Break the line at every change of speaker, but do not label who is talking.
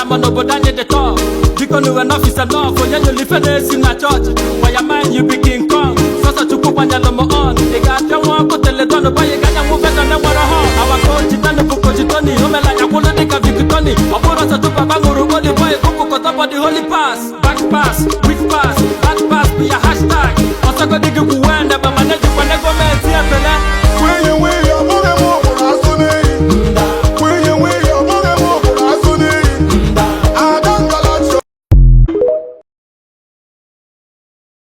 Mana obodo anyị dị tọf. Biko nuwe n'ọfịs enough. Onye nyụrụ ife na-esi na chọọchị. For your mind, you be King Kong. Sọsọ Chukwu gbanyelụ m on. Ị ga-apịa nwa ọkụ teledọn bọyị ga-anyanwụ vendọ na-enwere họn. Our coach Tani bụ coach Tony. O mere anya kwụlụ dịka Victoni. Ọ bụrụ ọsọ tupu baba ṅụrụ holy boy kụpụkọta body holy pass. Back pass.